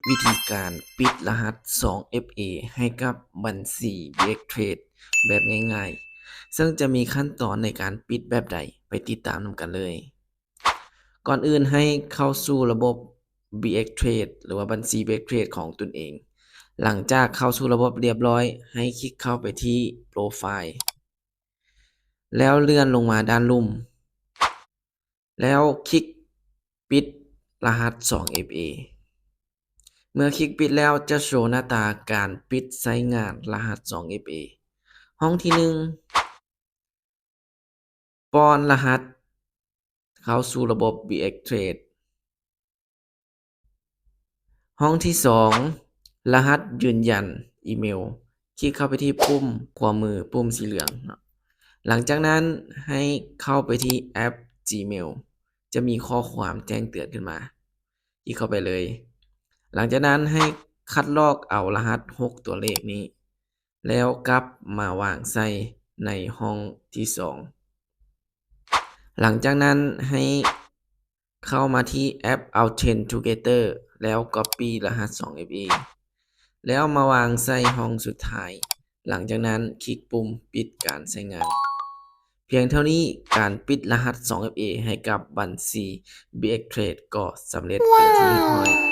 ວິທີການປິດລະຫັດສອງເອັຟເອໃຫ້ກັບບັນຊີ BXTrade ແບບງ່າຍໆ, ເຊິ່ງຈະມີຂັ້ນຕອນໃນການປິດແບບໃດ ໄປຕິດຕາມນຳກັນເລີຍ. ກ່ອນອື່ນໃຫ້ເຂົ້າສູ່ລະບົບ BXTrade ຫຼືວ່າບັນຊີ BXTrade ຂອງຕົນເອງ. ຫຼັງຈາກເຂົ້າສູ່ລະບົບລຽບຮ້ອຍ, ໃຫ້ຄລິກເຂົ້າໄປທີ່ Profile ແລ້ວເລື່ອນລົງມາດ້ານລຸ່ມ ແລ້ວຄລິກປິດລະຫັດສອງເອັຟເອ. ເມື່ອຄລິກປິດແລ້ວຈະໂຊໜ້າຕາການປິດໃຊ້ງານລະຫັດສອງເອັຟເອ. ຫ້ອງທີໜຶ່ງ ປ້ອນລະຫັດເຂົ້າສູ່ລະບົບ BXTrade. ຫ້ອງທີສອງ ລະຫັດຢືນຢັນອີເມວ. ຄລິກເຂົ້າໄປທີ່ປຸ່ມຂວາມື, ປຸ່ມສີເຫຼືອງເນາະ. ຫຼັງຈາກນັ້ນໃຫ້ເຂົ້າໄປທີ່ແອັບ Gmail ຈະມີຂໍ້ຄວາມແຈ້ງເຕືອນຂຶ້ນມາ. ຄລິກເຂົ້າໄປເລີຍ. ຫຼັງຈາກນັ້ນໃຫ້ຄັດລອກເອົາລະຫັດຫົກຕົວເລກນີ້ ແລ້ວກັບມາວາງໃສ່ໃນຫ້ອງທີສອງ. ຫຼັງຈາກນັ້ນໃຫ້ເຂົ້າມາທີ່ແອັບ Authenticator ແລ້ວ Copy ລະຫັດສອງເອັຟເອ ແລ້ວມາວາງໃສ່ຫ້ອງສຸດທ້າຍ. ຫຼັງຈາກນັ້ນຄລິກປຸ່ມປິດການໃຊ້ງານ. ພຽງເທົ່ານີ້ ການປິດລະຫັດສອງເອັຟເອໃຫ້ກັບບັນຊີ BXTrade ກໍສຳເລັດເປັນທີ່ຮຽບຮ້ອຍ.